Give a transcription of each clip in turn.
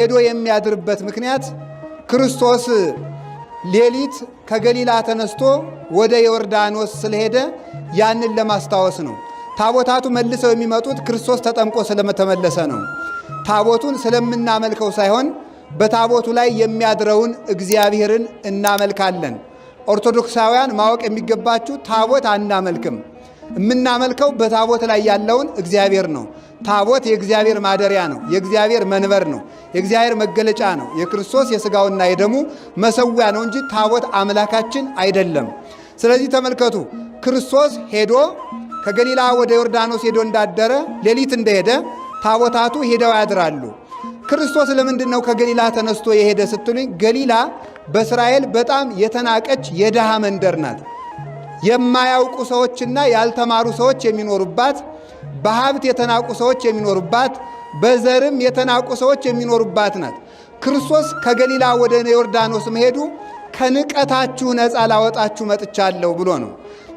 ሄዶ የሚያድርበት ምክንያት ክርስቶስ ሌሊት ከገሊላ ተነስቶ ወደ ዮርዳኖስ ስለሄደ ያንን ለማስታወስ ነው። ታቦታቱ መልሰው የሚመጡት ክርስቶስ ተጠምቆ ስለተመለሰ ነው። ታቦቱን ስለምናመልከው ሳይሆን በታቦቱ ላይ የሚያድረውን እግዚአብሔርን እናመልካለን። ኦርቶዶክሳውያን ማወቅ የሚገባችሁ ታቦት አናመልክም። የምናመልከው በታቦት ላይ ያለውን እግዚአብሔር ነው። ታቦት የእግዚአብሔር ማደሪያ ነው። የእግዚአብሔር መንበር ነው። የእግዚአብሔር መገለጫ ነው። የክርስቶስ የሥጋውና የደሙ መሰዊያ ነው እንጂ ታቦት አምላካችን አይደለም። ስለዚህ ተመልከቱ፣ ክርስቶስ ሄዶ ከገሊላ ወደ ዮርዳኖስ ሄዶ እንዳደረ ሌሊት እንደሄደ ታቦታቱ ሄደው ያድራሉ። ክርስቶስ ለምንድን ነው ከገሊላ ተነስቶ የሄደ ስትሉኝ፣ ገሊላ በእስራኤል በጣም የተናቀች የድሃ መንደር ናት። የማያውቁ ሰዎችና ያልተማሩ ሰዎች የሚኖሩባት፣ በሀብት የተናቁ ሰዎች የሚኖሩባት፣ በዘርም የተናቁ ሰዎች የሚኖሩባት ናት። ክርስቶስ ከገሊላ ወደ ዮርዳኖስ መሄዱ ከንቀታችሁ ነፃ ላወጣችሁ መጥቻለሁ ብሎ ነው።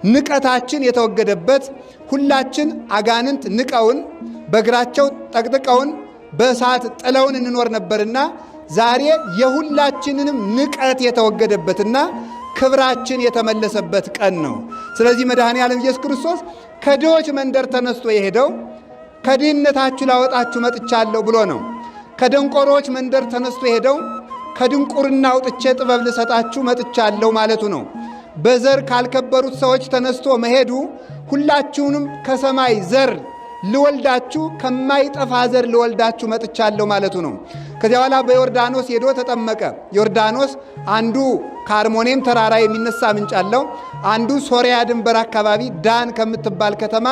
ንቀታችን የተወገደበት፣ ሁላችን አጋንንት ንቀውን በእግራቸው ጠቅጥቀውን በእሳት ጥለውን እንኖር ነበርና ዛሬ የሁላችንንም ንቀት የተወገደበትና ክብራችን የተመለሰበት ቀን ነው። ስለዚህ መድኃኔ ዓለም ኢየሱስ ክርስቶስ ከድሆች መንደር ተነስቶ የሄደው ከድህነታችሁ ላወጣችሁ መጥቻለሁ ብሎ ነው። ከደንቆሮዎች መንደር ተነስቶ የሄደው ከድንቁርና አውጥቼ ጥበብ ልሰጣችሁ መጥቻለሁ ማለቱ ነው። በዘር ካልከበሩት ሰዎች ተነስቶ መሄዱ ሁላችሁንም ከሰማይ ዘር ልወልዳችሁ፣ ከማይጠፋ ዘር ልወልዳችሁ መጥቻለሁ ማለቱ ነው። ከዚያ በኋላ በዮርዳኖስ ሄዶ ተጠመቀ። ዮርዳኖስ አንዱ ከአርሞኔም ተራራ የሚነሳ ምንጭ አለው። አንዱ ሶሪያ ድንበር አካባቢ ዳን ከምትባል ከተማ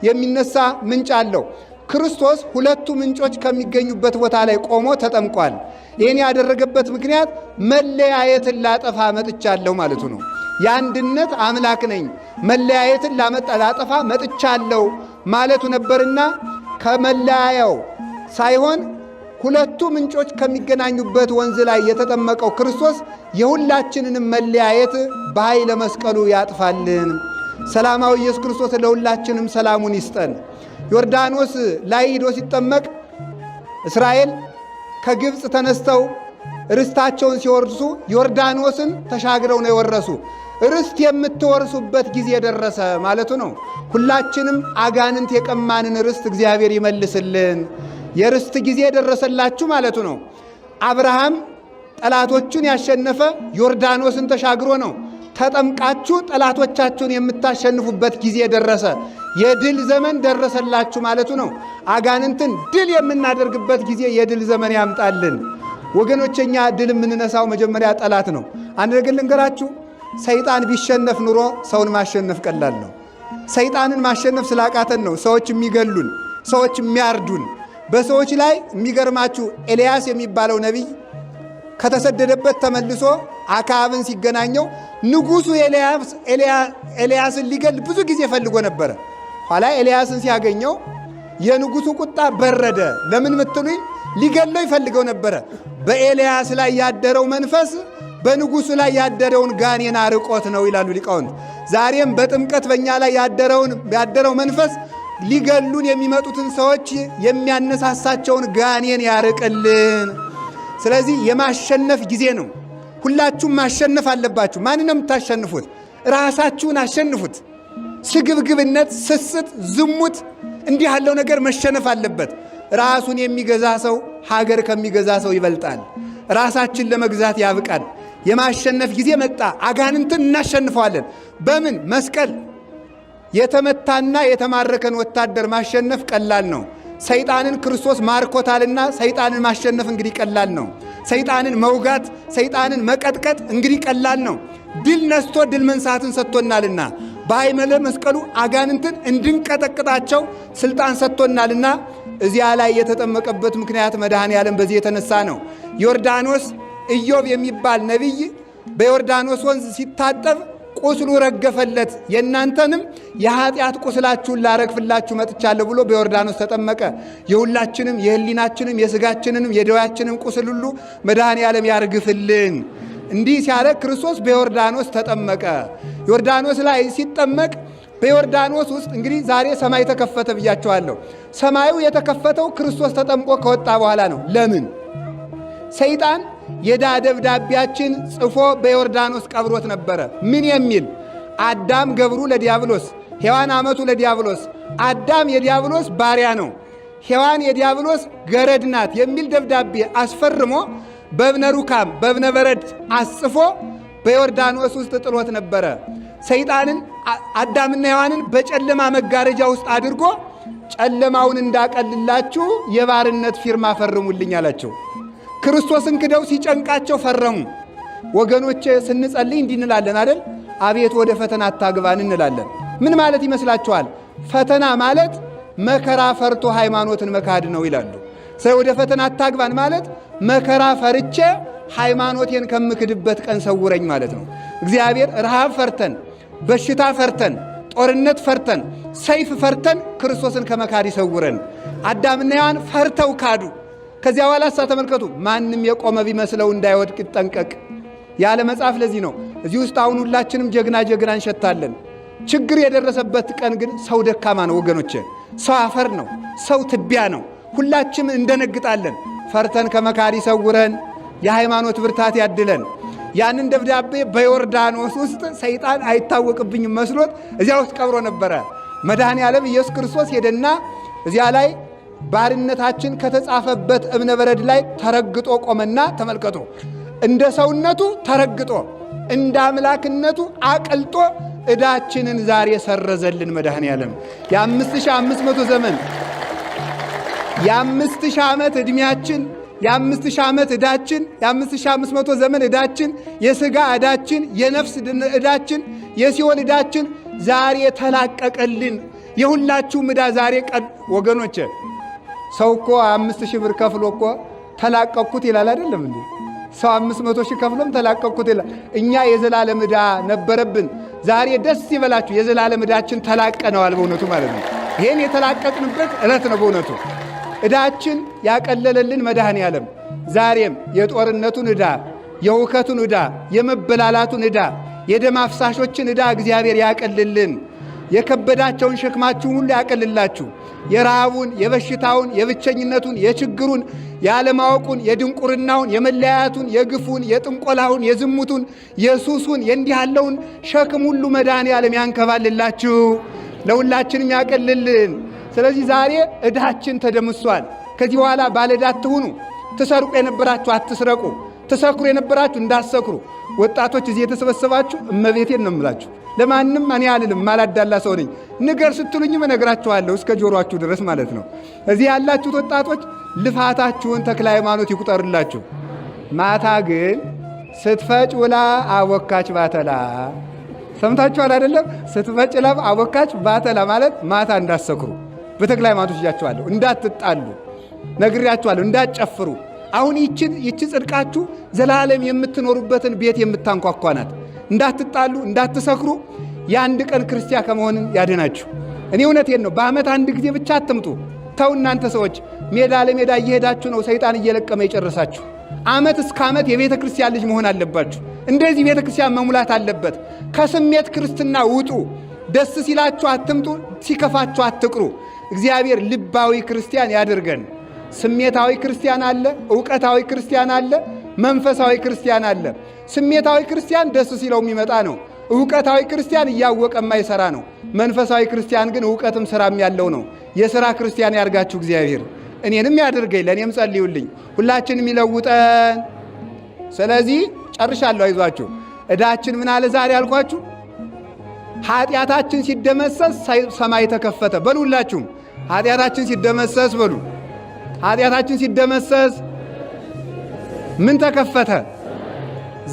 የሚነሳ ምንጭ አለው። ክርስቶስ ሁለቱ ምንጮች ከሚገኙበት ቦታ ላይ ቆሞ ተጠምቋል። ይህን ያደረገበት ምክንያት መለያየትን ላጠፋ መጥቻለሁ ማለቱ ነው። የአንድነት አምላክ ነኝ፣ መለያየትን ላጠፋ መጥቻለሁ ማለቱ ነበርና ከመለያየው ሳይሆን ሁለቱ ምንጮች ከሚገናኙበት ወንዝ ላይ የተጠመቀው ክርስቶስ የሁላችንንም መለያየት በኃይለ መስቀሉ ያጥፋልን። ሰላማዊ ኢየሱስ ክርስቶስ ለሁላችንም ሰላሙን ይስጠን። ዮርዳኖስ ላይ ሂዶ ሲጠመቅ እስራኤል ከግብፅ ተነስተው ርስታቸውን ሲወርሱ ዮርዳኖስን ተሻግረው ነው የወረሱ። ርስት የምትወርሱበት ጊዜ ደረሰ ማለቱ ነው። ሁላችንም አጋንንት የቀማንን ርስት እግዚአብሔር ይመልስልን። የርስት ጊዜ ደረሰላችሁ ማለቱ ነው። አብርሃም ጠላቶቹን ያሸነፈ ዮርዳኖስን ተሻግሮ ነው። ተጠምቃችሁ ጠላቶቻችሁን የምታሸንፉበት ጊዜ ደረሰ፣ የድል ዘመን ደረሰላችሁ ማለቱ ነው። አጋንንትን ድል የምናደርግበት ጊዜ የድል ዘመን ያምጣልን። ወገኖቼ፣ እኛ ድል የምንነሳው መጀመሪያ ጠላት ነው። አንድ ነገር ልንገራችሁ፣ ሰይጣን ቢሸነፍ ኑሮ ሰውን ማሸነፍ ቀላል ነው። ሰይጣንን ማሸነፍ ስላቃተን ነው ሰዎች የሚገሉን፣ ሰዎች የሚያርዱን። በሰዎች ላይ የሚገርማችሁ ኤልያስ የሚባለው ነቢይ ከተሰደደበት ተመልሶ አክዓብን ሲገናኘው ንጉሱ ኤልያስን ሊገል ብዙ ጊዜ ፈልጎ ነበረ። ኋላ ኤልያስን ሲያገኘው የንጉሱ ቁጣ በረደ። ለምን ምትሉኝ? ሊገለው ይፈልገው ነበረ። በኤልያስ ላይ ያደረው መንፈስ በንጉሱ ላይ ያደረውን ጋኔን አርቆት ነው ይላሉ ሊቃውንት። ዛሬም በጥምቀት በእኛ ላይ ያደረው መንፈስ ሊገሉን የሚመጡትን ሰዎች የሚያነሳሳቸውን ጋኔን ያርቅልን። ስለዚህ የማሸነፍ ጊዜ ነው። ሁላችሁም ማሸነፍ አለባችሁ። ማን ነው የምታሸንፉት? ራሳችሁን አሸንፉት። ስግብግብነት፣ ስስት፣ ዝሙት እንዲህ ያለው ነገር መሸነፍ አለበት። ራሱን የሚገዛ ሰው ሀገር ከሚገዛ ሰው ይበልጣል። ራሳችን ለመግዛት ያብቃል። የማሸነፍ ጊዜ መጣ። አጋንንትን እናሸንፈዋለን። በምን መስቀል የተመታና የተማረከን ወታደር ማሸነፍ ቀላል ነው። ሰይጣንን ክርስቶስ ማርኮታልና ሰይጣንን ማሸነፍ እንግዲህ ቀላል ነው። ሰይጣንን መውጋት፣ ሰይጣንን መቀጥቀጥ እንግዲህ ቀላል ነው። ድል ነስቶ ድል መንሳትን ሰጥቶናልና በኃይለ መስቀሉ አጋንንትን እንድንቀጠቅጣቸው ስልጣን ሰጥቶናልና እዚያ ላይ የተጠመቀበት ምክንያት መድኃኔ ዓለም በዚህ የተነሳ ነው። ዮርዳኖስ ኢዮብ የሚባል ነቢይ በዮርዳኖስ ወንዝ ሲታጠብ ቁስሉ ረገፈለት። የእናንተንም የኃጢአት ቁስላችሁን ላረግፍላችሁ መጥቻለሁ ብሎ በዮርዳኖስ ተጠመቀ። የሁላችንም የሕሊናችንም የስጋችንንም የደዌያችንም ቁስል ሁሉ መድኃኔ ዓለም ያርግፍልን። እንዲህ ሲያደርግ ክርስቶስ በዮርዳኖስ ተጠመቀ። ዮርዳኖስ ላይ ሲጠመቅ በዮርዳኖስ ውስጥ እንግዲህ ዛሬ ሰማይ ተከፈተ ብያቸዋለሁ። ሰማዩ የተከፈተው ክርስቶስ ተጠምቆ ከወጣ በኋላ ነው። ለምን? ሰይጣን የዕዳ ደብዳቤያችን ጽፎ በዮርዳኖስ ቀብሮት ነበረ። ምን የሚል? አዳም ገብሩ ለዲያብሎስ፣ ሔዋን አመቱ ለዲያብሎስ። አዳም የዲያብሎስ ባሪያ ነው፣ ሔዋን የዲያብሎስ ገረድ ናት የሚል ደብዳቤ አስፈርሞ በእብነ ሩካም በእብነ በረድ አስጽፎ በዮርዳኖስ ውስጥ ጥሎት ነበረ። ሰይጣንን አዳምና ሔዋንን በጨለማ መጋረጃ ውስጥ አድርጎ ጨለማውን እንዳቀልላችሁ የባርነት ፊርማ ፈርሙልኝ አላቸው። ክርስቶስን ክደው ሲጨንቃቸው ፈረሙ። ወገኖቼ ስንጸልይ እንዲህ እንላለን አይደል? አቤት ወደ ፈተና አታግባን እንላለን። ምን ማለት ይመስላችኋል? ፈተና ማለት መከራ ፈርቶ ሃይማኖትን መካድ ነው ይላሉ። ሰው ወደ ፈተና አታግባን ማለት መከራ ፈርቼ ሃይማኖቴን ከምክድበት ቀን ሰውረኝ ማለት ነው። እግዚአብሔር ረሃብ ፈርተን፣ በሽታ ፈርተን፣ ጦርነት ፈርተን፣ ሰይፍ ፈርተን ክርስቶስን ከመካድ ይሰውረን። አዳምና ሔዋን ፈርተው ካዱ። ከዚያ በኋላ እሳ ተመልከቱ፣ ማንም የቆመ ቢመስለው እንዳይወድቅ ይጠንቀቅ ያለ መጽሐፍ ለዚህ ነው። እዚህ ውስጥ አሁን ሁላችንም ጀግና ጀግና እንሸታለን። ችግር የደረሰበት ቀን ግን ሰው ደካማ ነው ወገኖቼ። ሰው አፈር ነው። ሰው ትቢያ ነው። ሁላችንም እንደነግጣለን። ፈርተን ከመካድ ይሰውረን። የሃይማኖት ብርታት ያድለን። ያንን ደብዳቤ በዮርዳኖስ ውስጥ ሰይጣን አይታወቅብኝም መስሎት እዚያ ውስጥ ቀብሮ ነበረ። መድኃኔ ዓለም ኢየሱስ ክርስቶስ ሄደና እዚያ ላይ ባርነታችን ከተጻፈበት እብነ በረድ ላይ ተረግጦ ቆመና፣ ተመልከቱ፣ እንደ ሰውነቱ ተረግጦ እንደ አምላክነቱ አቅልጦ ዕዳችንን ዛሬ ሰረዘልን መድኃኔ ዓለም። የ5500 ዘመን የ5000 ዓመት ዕድሜያችን የ5000 ዓመት ዕዳችን የ5500 ዘመን ዕዳችን የሥጋ ዕዳችን የነፍስ ዕዳችን የሲኦል ዕዳችን ዛሬ ተላቀቀልን። የሁላችሁም ዕዳ ዛሬ ቀን ወገኖቼ፣ ሰው እኮ 5000 ብር ከፍሎ እኮ ተላቀቅኩት ይላል አይደለም እንዴ? ሰው 500,000 ከፍሎም ተላቀቅኩት ይላል። እኛ የዘላለም ዕዳ ነበረብን። ዛሬ ደስ ይበላችሁ፣ የዘላለም ዕዳችን ተላቀነዋል በእውነቱ ማለት ነው። ይሄን የተላቀቅንበት ዕለት ነው በእውነቱ። ዕዳችን ያቀለለልን መድኃኔ ዓለም ዛሬም የጦርነቱን ዕዳ፣ የሁከቱን ዕዳ፣ የመበላላቱን ዕዳ፣ የደም አፍሳሾችን ዕዳ እግዚአብሔር ያቀልልን። የከበዳቸውን ሸክማችሁን ሁሉ ያቀልላችሁ። የረሃቡን፣ የበሽታውን፣ የብቸኝነቱን፣ የችግሩን፣ የአለማወቁን፣ የድንቁርናውን፣ የመለያየቱን፣ የግፉን፣ የጥንቆላውን፣ የዝሙቱን፣ የሱሱን፣ የእንዲህ ያለውን ሸክም ሁሉ መድኃኔ ዓለም ያንከባልላችሁ፣ ለሁላችንም ያቀልልን። ስለዚህ ዛሬ ዕዳችን ተደምሷል። ከዚህ በኋላ ባለዕዳ አትሁኑ። ትሰርቁ የነበራችሁ አትስረቁ። ትሰክሩ የነበራችሁ እንዳትሰክሩ። ወጣቶች እዚህ የተሰበሰባችሁ እመቤቴን ነው የምላችሁ። ለማንም እኔ አልልም፣ ማላዳላ ሰው ነኝ። ንገር ስትሉኝም እነግራችኋለሁ እስከ ጆሮአችሁ ድረስ ማለት ነው። እዚህ ያላችሁት ወጣቶች ልፋታችሁን ተክለ ሃይማኖት ይቁጠርላችሁ። ማታ ግን ስትፈጭ ውላ አቦካች ባተላ። ሰምታችኋል አይደለም? ስትፈጭ ውላ አቦካች ባተላ ማለት ማታ እንዳትሰክሩ በተክለ ሃይማኖት ይዣችኋለሁ፣ እንዳትጣሉ ነግሬያችኋለሁ፣ እንዳትጨፍሩ። አሁን ይቺ ጽድቃችሁ ዘላለም የምትኖሩበትን ቤት የምታንኳኳ ናት። እንዳትጣሉ፣ እንዳትሰክሩ የአንድ ቀን ክርስቲያን ከመሆንን ያድናችሁ። እኔ እውነቴን ነው። በዓመት አንድ ጊዜ ብቻ አትምጡ። ተው እናንተ ሰዎች፣ ሜዳ ለሜዳ እየሄዳችሁ ነው ሰይጣን እየለቀመ የጨረሳችሁ። ዓመት እስከ ዓመት የቤተ ክርስቲያን ልጅ መሆን አለባችሁ። እንደዚህ ቤተ ክርስቲያን መሙላት አለበት። ከስሜት ክርስትና ውጡ። ደስ ሲላችሁ አትምጡ፣ ሲከፋችሁ አትቅሩ። እግዚአብሔር ልባዊ ክርስቲያን ያድርገን። ስሜታዊ ክርስቲያን አለ፣ እውቀታዊ ክርስቲያን አለ፣ መንፈሳዊ ክርስቲያን አለ። ስሜታዊ ክርስቲያን ደስ ሲለው የሚመጣ ነው። እውቀታዊ ክርስቲያን እያወቀ የማይሰራ ነው። መንፈሳዊ ክርስቲያን ግን እውቀትም ስራም ያለው ነው። የስራ ክርስቲያን ያርጋችሁ እግዚአብሔር። እኔንም ያድርገኝ፣ ለእኔም ጸልዩልኝ፣ ሁላችንም ይለውጠን። ስለዚህ ጨርሻለሁ፣ አይዟችሁ። ዕዳችን ምን አለ ዛሬ አልኳችሁ? ኃጢአታችን ሲደመሰስ ሰማይ ተከፈተ። በሉ ሁላችሁም ኃጢአታችን ሲደመሰስ በሉ። ኃጢአታችን ሲደመሰስ ምን ተከፈተ?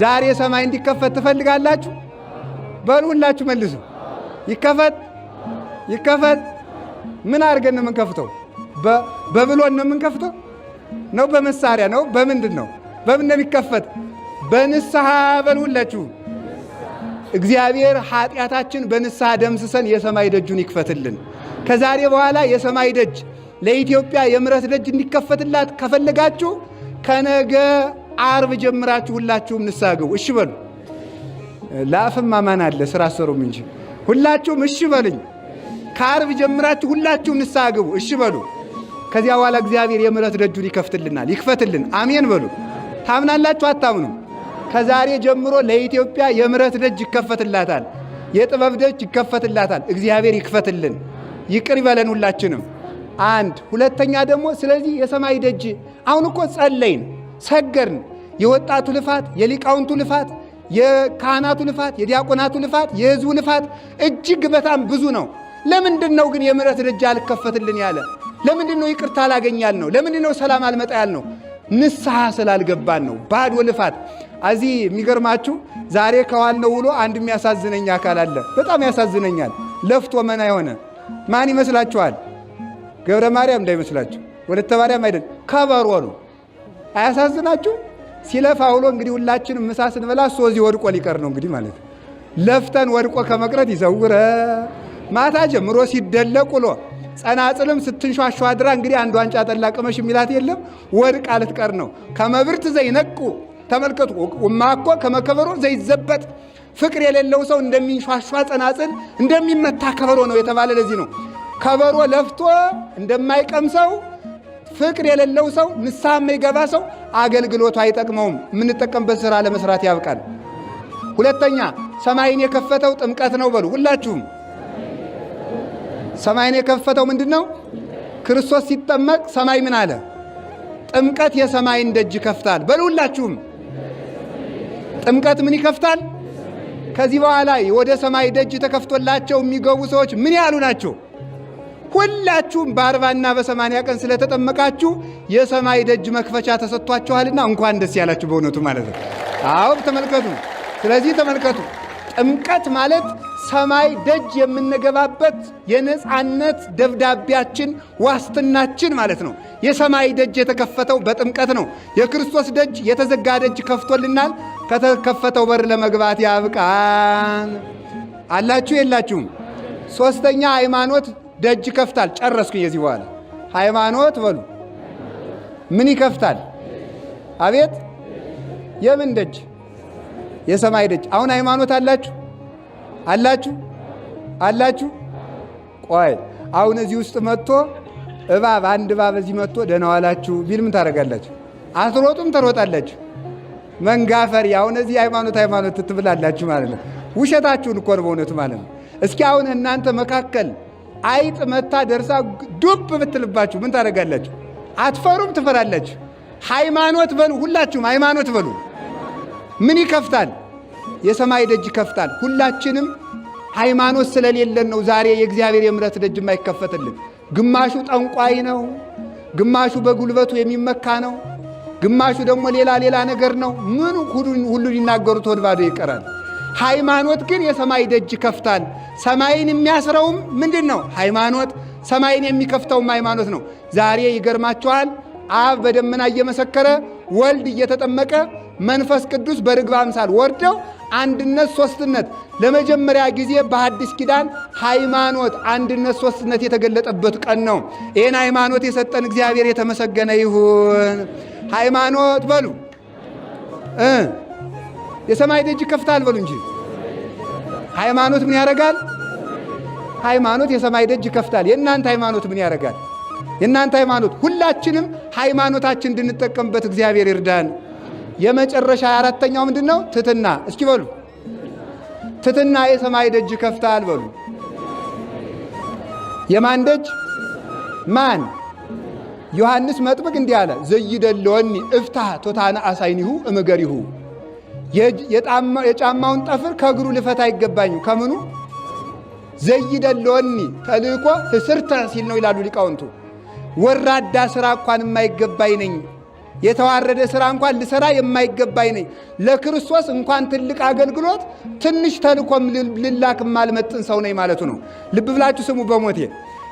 ዛሬ ሰማይ እንዲከፈት ትፈልጋላችሁ? በሉ ሁላችሁ መልሱ። ይከፈት ይከፈት። ምን አድርገን ነው የምንከፍተው? በብሎን ነው የምንከፍተው? ነው በመሳሪያ ነው? በምንድን ነው? በምን ነው የሚከፈት? በንስሐ በሉ ሁላችሁ። እግዚአብሔር ኃጢአታችን በንስሐ ደምስሰን የሰማይ ደጁን ይክፈትልን። ከዛሬ በኋላ የሰማይ ደጅ ለኢትዮጵያ የምሕረት ደጅ እንዲከፈትላት ከፈለጋችሁ ከነገ አርብ ጀምራችሁ ሁላችሁም ንስሐ ግቡ። እሺ በሉ። ለአፍም ማማን አለ ስራ አሰሩም እንጂ ሁላችሁም እሺ በሉኝ። ከአርብ ጀምራችሁ ሁላችሁም ንስሐ ግቡ። እሺ በሉ። ከዚያ በኋላ እግዚአብሔር የምሕረት ደጁን ይከፍትልናል። ይክፈትልን። አሜን በሉ። ታምናላችሁ አታምኑ? ከዛሬ ጀምሮ ለኢትዮጵያ የምሕረት ደጅ ይከፈትላታል፣ የጥበብ ደጅ ይከፈትላታል። እግዚአብሔር ይክፈትልን፣ ይቅር ይበለን ሁላችንም። አንድ ሁለተኛ ደግሞ ስለዚህ የሰማይ ደጅ አሁን እኮ ጸለይን፣ ሰገርን። የወጣቱ ልፋት፣ የሊቃውንቱ ልፋት፣ የካህናቱ ልፋት፣ የዲያቆናቱ ልፋት፣ የህዝቡ ልፋት እጅግ በጣም ብዙ ነው። ለምንድን ነው ግን የምሕረት ደጅ አልከፈትልን ያለ? ለምንድን ነው ይቅርታ አላገኛል ነው? ለምንድን ነው ሰላም አልመጣ ያል ነው? ንስሐ ስላልገባን ነው። ባዶ ልፋት። እዚህ የሚገርማችሁ ዛሬ ከዋልነው ውሎ አንድ የሚያሳዝነኝ አካል አለ። በጣም ያሳዝነኛል። ለፍቶ መና የሆነ ማን ይመስላችኋል? ገብረ ማርያም እንዳይመስላችሁ፣ ወለተ ማርያም አይደል፣ ከበሮ ነው። አያሳዝናችሁ? ሲለፋ ውሎ እንግዲህ ሁላችንም ምሳ ስንበላ እሱ እዚህ ወድቆ ሊቀር ነው እንግዲህ ማለት ነው። ለፍተን ወድቆ ከመቅረት ይዘውረ ማታ ጀምሮ ሲደለቅ ውሎ ጸናጽልም ስትንሿሿ አድራ እንግዲህ አንድ ዋንጫ ጠላ ቅመሽ የሚላት የለም ወድቃ ልትቀር ነው። ከመብርት ዘይነቁ ተመልከቱ። ማኮ ከመከበሮ ዘይዘበጥ ፍቅር የሌለው ሰው እንደሚንሿሿ ጸናጽል እንደሚመታ ከበሮ ነው የተባለ ለዚህ ነው። ከበሮ ለፍቶ እንደማይቀምሰው ፍቅር የሌለው ሰው ንስሐ የማይገባ ሰው አገልግሎቱ አይጠቅመውም። የምንጠቀምበት ስራ ለመስራት ያብቃል። ሁለተኛ ሰማይን የከፈተው ጥምቀት ነው በሉ ሁላችሁም። ሰማይን የከፈተው ምንድን ነው? ክርስቶስ ሲጠመቅ ሰማይ ምን አለ? ጥምቀት የሰማይን ደጅ ይከፍታል በሉ ሁላችሁም። ጥምቀት ምን ይከፍታል? ከዚህ በኋላ ወደ ሰማይ ደጅ ተከፍቶላቸው የሚገቡ ሰዎች ምን ያሉ ናቸው? ሁላችሁም በ40ና በ80 ቀን ስለተጠመቃችሁ የሰማይ ደጅ መክፈቻ ተሰጥቷችኋልና እንኳን ደስ ያላችሁ። በእውነቱ ማለት ነው። አዎ ተመልከቱ። ስለዚህ ተመልከቱ፣ ጥምቀት ማለት ሰማይ ደጅ የምንገባበት የነፃነት ደብዳቤያችን ዋስትናችን ማለት ነው። የሰማይ ደጅ የተከፈተው በጥምቀት ነው። የክርስቶስ ደጅ የተዘጋ ደጅ ከፍቶልናል። ከተከፈተው በር ለመግባት ያብቃን። አላችሁ የላችሁም? ሶስተኛ ሃይማኖት ደጅ ይከፍታል። ጨረስኩኝ። የዚህ በኋላ ሃይማኖት በሉ ምን ይከፍታል? አቤት የምን ደጅ? የሰማይ ደጅ። አሁን ሃይማኖት አላችሁ አላችሁ አላችሁ? ቆይ አሁን እዚህ ውስጥ መጥቶ እባብ አንድ እባብ እዚህ መጥቶ ደህና ዋላችሁ ቢል ምን ታደርጋላችሁ? አትሮጡም? ትሮጣላችሁ። መንጋፈሪ አሁን እዚህ ሃይማኖት ሃይማኖት ትብላላችሁ ማለት ነው። ውሸታችሁን እኮ ነው በእውነቱ ማለት ነው። እስኪ አሁን እናንተ መካከል አይጥ መታ ደርሳ ዱብ ብትልባችሁ ምን ታደርጋላችሁ? አትፈሩም? ትፈራላችሁ። ሃይማኖት በሉ ሁላችሁም ሃይማኖት በሉ። ምን ይከፍታል? የሰማይ ደጅ ይከፍታል። ሁላችንም ሃይማኖት ስለሌለን ነው ዛሬ የእግዚአብሔር የምሕረት ደጅ የማይከፈትልን። ግማሹ ጠንቋይ ነው፣ ግማሹ በጉልበቱ የሚመካ ነው፣ ግማሹ ደግሞ ሌላ ሌላ ነገር ነው። ምን ሁሉ ሊናገሩት ሆድ ባዶ ይቀራል። ሃይማኖት ግን የሰማይ ደጅ ይከፍታል። ሰማይን የሚያስረውም ምንድን ነው? ሃይማኖት። ሰማይን የሚከፍተውም ሃይማኖት ነው። ዛሬ ይገርማችኋል። አብ በደመና እየመሰከረ ወልድ እየተጠመቀ መንፈስ ቅዱስ በርግብ አምሳል ወርደው አንድነት ሶስትነት ለመጀመሪያ ጊዜ በሐዲስ ኪዳን ሃይማኖት አንድነት ሶስትነት የተገለጠበት ቀን ነው። ይህን ሃይማኖት የሰጠን እግዚአብሔር የተመሰገነ ይሁን። ሃይማኖት በሉ የሰማይ ደጅ ይከፍታል በሉ እንጂ። ሃይማኖት ምን ያደርጋል? ሃይማኖት የሰማይ ደጅ ይከፍታል። የእናንተ ሃይማኖት ምን ያደርጋል? የእናንተ ሃይማኖት ሁላችንም ሃይማኖታችን እንድንጠቀምበት እግዚአብሔር ይርዳን። የመጨረሻ አራተኛው ምንድን ነው? ትትና። እስኪ በሉ ትትና የሰማይ ደጅ ይከፍታል በሉ። የማን ደጅ? ማን? ዮሐንስ መጥምቅ እንዲህ አለ፣ ዘይደልወኒ እፍታህ ቶታነ አሳይኒሁ እምገሪሁ። የጫማውን ጠፍር ከእግሩ ልፈታ አይገባኝም። ከምኑ? ዘይደልወኒ ተልእኮ ህስርተ ሲል ነው ይላሉ ሊቃውንቱ። ወራዳ ስራ እንኳን የማይገባኝ ነኝ፣ የተዋረደ ስራ እንኳን ልሰራ የማይገባኝ ነኝ። ለክርስቶስ እንኳን ትልቅ አገልግሎት ትንሽ ተልእኮም ልላክ የማልመጥን ሰው ነኝ ማለቱ ነው። ልብ ብላችሁ ስሙ። በሞቴ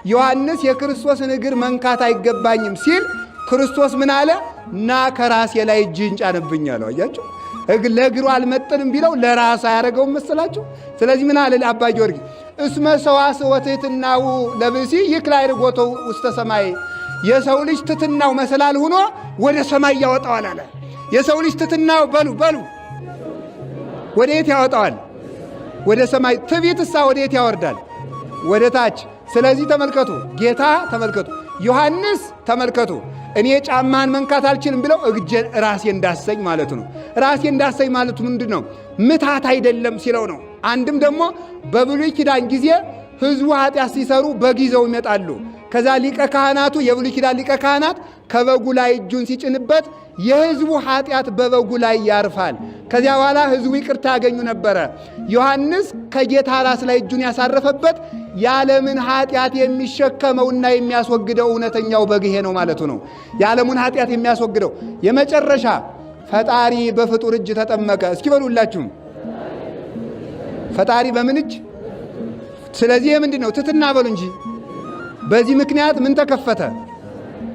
ዮሐንስ የክርስቶስን እግር መንካት አይገባኝም ሲል ክርስቶስ ምን አለ? ና ከራሴ ላይ እጅህን ጫንብኝ አለው። አያችሁ፣ ለእግሩ አልመጥንም ቢለው ለራሱ አያደረገውም መሰላችሁ? ስለዚህ ምን አለ አባ ጊዮርጊስ? እስመ ሰዋስወ ትሕትናሁ ለብእሲ ይክል አዕርጎቶ ውስተ ሰማይ። የሰው ልጅ ትሕትናው መሰላል ሆኖ ወደ ሰማይ ያወጣዋል አለ። የሰው ልጅ ትሕትናው በሉ በሉ ወደ የት ያወጣዋል? ወደ ሰማይ። ትዕቢትሳ ወደ የት ያወርዳል? ወደ ታች። ስለዚህ ተመልከቱ፣ ጌታ ተመልከቱ፣ ዮሐንስ ተመልከቱ፣ እኔ ጫማህን መንካት አልችልም ብለው እግጀን ራሴ እንዳሰኝ ማለቱ ነው። ራሴ እንዳሰኝ ማለቱ ምንድን ነው? ምታት አይደለም ሲለው ነው። አንድም ደግሞ በብሉይ ኪዳን ጊዜ ሕዝቡ ኃጢአት ሲሰሩ በግ ይዘው ይመጣሉ። ከዛ ሊቀ ካህናቱ የብሉይ ኪዳን ሊቀ ካህናት ከበጉ ላይ እጁን ሲጭንበት የሕዝቡ ኃጢአት በበጉ ላይ ያርፋል። ከዚያ በኋላ ሕዝቡ ይቅርታ ያገኙ ነበረ። ዮሐንስ ከጌታ ራስ ላይ እጁን ያሳረፈበት የዓለምን ኃጢአት የሚሸከመውና የሚያስወግደው እውነተኛው በግ ይሄ ነው ማለቱ ነው። የዓለሙን ኃጢአት የሚያስወግደው የመጨረሻ ፈጣሪ በፍጡር እጅ ተጠመቀ። እስኪ በሉላችሁም ፈጣሪ በምን እጅ? ስለዚህ የምንድን ነው? ትትና በሉ እንጂ። በዚህ ምክንያት ምን ተከፈተ?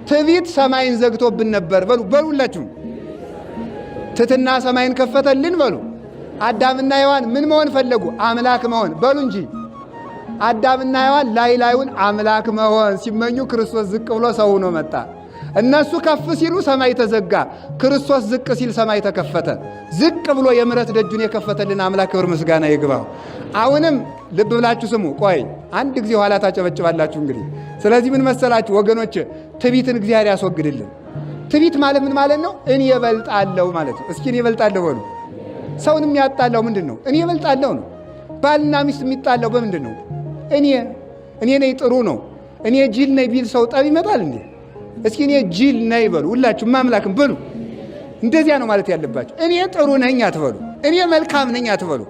ትዕቢት ሰማይን ዘግቶብን ነበር። በሉ በሉላችሁም ትትና ሰማይን ከፈተልን በሉ። አዳምና ሔዋን ምን መሆን ፈለጉ? አምላክ መሆን በሉ እንጂ። አዳምና ሔዋን ላይ ላዩን አምላክ መሆን ሲመኙ ክርስቶስ ዝቅ ብሎ ሰው ሆኖ መጣ። እነሱ ከፍ ሲሉ ሰማይ ተዘጋ። ክርስቶስ ዝቅ ሲል ሰማይ ተከፈተ። ዝቅ ብሎ የምሕረት ደጁን የከፈተልን አምላክ ክብር ምስጋና ይግባው። አሁንም ልብ ብላችሁ ስሙ። ቆይ አንድ ጊዜ ኋላ ታጨበጭባላችሁ እንግዲህ። ስለዚህ ምን መሰላችሁ ወገኖች፣ ትዕቢትን እግዚአብሔር ያስወግድልን። ትዕቢት ማለት ምን ማለት ነው? እኔ እበልጣለሁ ማለት ነው። እስኪ እኔ እበልጣለሁ በሉ። ሰውን የሚያጣላው ምንድን ነው? እኔ እበልጣለሁ ነው። ባልና ሚስት የሚጣላው በምንድን ነው? እኔ እኔ ነኝ ጥሩ ነው፣ እኔ ጅል ነኝ ቢል ሰው ጠብ ይመጣል እንዴ? እስኪ እኔ ጅል ነኝ በሉ። ሁላችሁ ማምላክም በሉ። እንደዚያ ነው ማለት ያለባችሁ። እኔ ጥሩ ነኝ አትበሉ። እኔ መልካም ነኝ አትበሉ።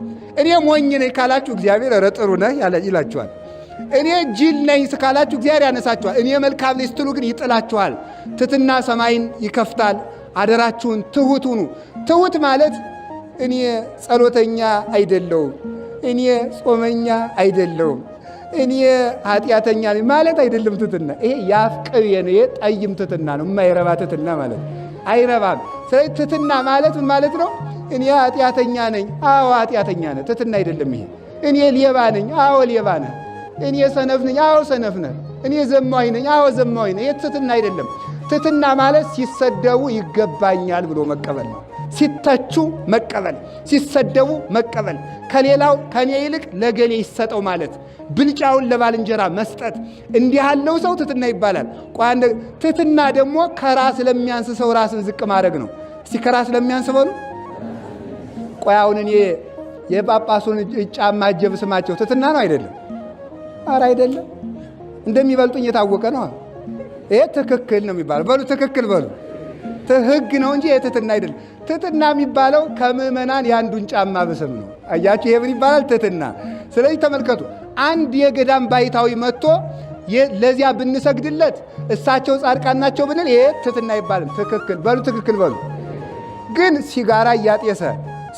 እኔ ሞኝ ነኝ ካላችሁ እግዚአብሔር ኧረ ጥሩ ነህ ይላችኋል። እኔ ጅል ነኝ ካላችሁ እግዚአብሔር ያነሳችኋል። እኔ መልካም ነኝ ስትሉ ግን ይጥላችኋል። ትትና ሰማይን ይከፍታል። አደራችሁን ትሁት ሁኑ። ትሁት ማለት እኔ ጸሎተኛ አይደለሁም፣ እኔ ጾመኛ አይደለሁም፣ እኔ ኃጢአተኛ ነኝ ማለት አይደለም። ትትና ይሄ የአፍ ቅቤ ነው። ይሄ ጠይም ትትና ነው፣ የማይረባ ትትና ማለት አይረባም። ስለዚህ ትትና ማለት ምን ማለት ነው? እኔ ኃጢአተኛ ነኝ፣ አዎ ኃጢአተኛ ነህ። ትትና አይደለም ይሄ። እኔ ሌባ ነኝ፣ አዎ ሌባ ነህ። እኔ ሰነፍ ነኝ፣ አዎ ሰነፍ ነህ። እኔ ዘማዊ ነኝ፣ አዎ ዘማዊ ነህ። ይሄ ትትና አይደለም። ትትና ማለት ሲሰደቡ ይገባኛል ብሎ መቀበል ነው። ሲተቹ መቀበል፣ ሲሰደቡ መቀበል፣ ከሌላው ከኔ ይልቅ ለገሌ ይሰጠው ማለት፣ ብልጫውን ለባልንጀራ መስጠት፣ እንዲህ ያለው ሰው ትትና ይባላል። ትትና ደግሞ ከራስ ለሚያንስ ሰው ራስን ዝቅ ማድረግ ነው። እስቲ ከራስ ለሚያንስ በሉ። ቆይ አሁን እኔ የጳጳሱን ጫማ እጄ ብስማቸው ትትና ነው አይደለም? ኧረ አይደለም። እንደሚበልጡኝ የታወቀ ነው። ይሄ ትክክል ነው የሚባለው። በሉ ትክክል በሉ። ሕግ ነው እንጂ የትትና አይደለም። ትትና የሚባለው ከምዕመናን የአንዱን ጫማ ብስም ነው። አያችሁ፣ ይሄ ምን ይባላል? ትትና። ስለዚህ ተመልከቱ፣ አንድ የገዳም ባይታዊ መጥቶ ለዚያ ብንሰግድለት እሳቸው ጻድቃን ናቸው ብንል ይሄ ትትና አይባልም። ትክክል በሉ፣ ትክክል በሉ። ግን ሲጋራ እያጤሰ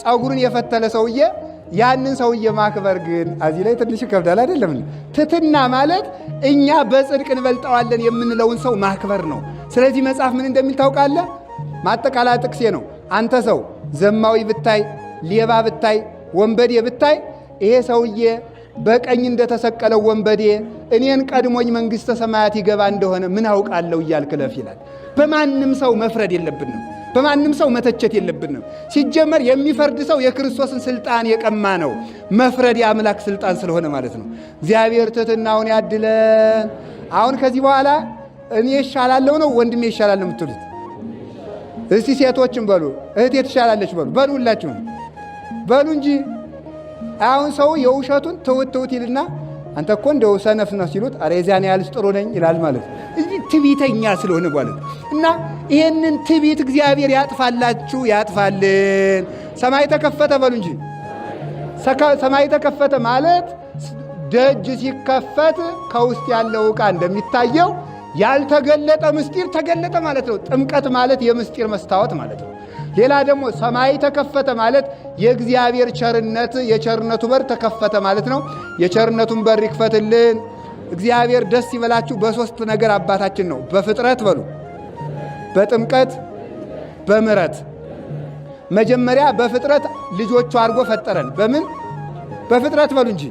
ጸጉሩን የፈተለ ሰውዬ ያንን ሰውዬ ማክበር ግን እዚህ ላይ ትንሽ ይከብዳል። አይደለም? ትትና ማለት እኛ በጽድቅ እንበልጠዋለን የምንለውን ሰው ማክበር ነው። ስለዚህ መጽሐፍ ምን እንደሚል ታውቃለህ? ማጠቃለያ ጥቅሴ ነው። አንተ ሰው ዘማዊ ብታይ፣ ሌባ ብታይ፣ ወንበዴ ብታይ ይሄ ሰውዬ በቀኝ እንደተሰቀለው ወንበዴ እኔን ቀድሞኝ መንግሥተ ሰማያት ይገባ እንደሆነ ምን አውቃለሁ እያልክ ለፍ ይላል። በማንም ሰው መፍረድ የለብንም። በማንም ሰው መተቸት የለብንም። ሲጀመር የሚፈርድ ሰው የክርስቶስን ስልጣን የቀማ ነው። መፍረድ የአምላክ ስልጣን ስለሆነ ማለት ነው። እግዚአብሔር ትሕትናውን ያድለን። አሁን ከዚህ በኋላ እኔ ይሻላለሁ ነው ወንድሜ ይሻላል ነው የምትሉት? እስቲ ሴቶችም በሉ እህቴ ትሻላለች በሉ በሉ፣ ሁላችሁም በሉ እንጂ። አሁን ሰው የውሸቱን ትውት ትውት ይልና አንተ እኮ እንደው ሰነፍ ነው ሲሉት ኧረ የዚያን ያህልስ ጥሩ ነኝ ይላል ማለት ነው። እዚህ ትዕቢተኛ ስለሆነ ማለት እና ይሄንን ትዕቢት እግዚአብሔር ያጥፋላችሁ ያጥፋልን። ሰማይ ተከፈተ በሉ እንጂ። ሰማይ ተከፈተ ማለት ደጅ ሲከፈት ከውስጥ ያለው ዕቃ እንደሚታየው ያልተገለጠ ምስጢር ተገለጠ ማለት ነው። ጥምቀት ማለት የምስጢር መስታወት ማለት ነው። ሌላ ደግሞ ሰማይ ተከፈተ ማለት የእግዚአብሔር ቸርነት የቸርነቱ በር ተከፈተ ማለት ነው። የቸርነቱን በር ይክፈትልን እግዚአብሔር። ደስ ይበላችሁ። በሶስት ነገር አባታችን ነው። በፍጥረት በሉ፣ በጥምቀት፣ በምሕረት። መጀመሪያ በፍጥረት ልጆቹ አድርጎ ፈጠረን። በምን በፍጥረት በሉ እንጂ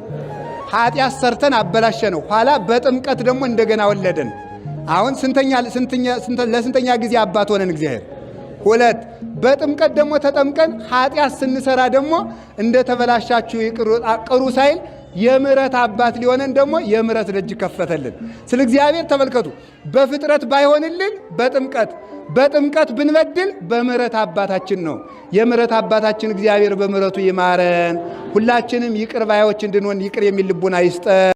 ኃጢአት ሰርተን አበላሸ ነው። ኋላ በጥምቀት ደግሞ እንደገና ወለደን። አሁን ለስንተኛ ጊዜ አባት ሆነን እግዚአብሔር? ሁለት። በጥምቀት ደግሞ ተጠምቀን ኃጢአት ስንሰራ ደግሞ እንደ ተበላሻችሁ ቅሩ ሳይል የምሕረት አባት ሊሆነን ደግሞ የምሕረት ደጅ ከፈተልን። ስለ እግዚአብሔር ተመልከቱ። በፍጥረት ባይሆንልን በጥምቀት፣ በጥምቀት ብንበድል በምሕረት አባታችን ነው። የምሕረት አባታችን እግዚአብሔር በምሕረቱ ይማረን። ሁላችንም ይቅር ባዮች እንድንሆን ይቅር የሚል ልቡና ይስጠን።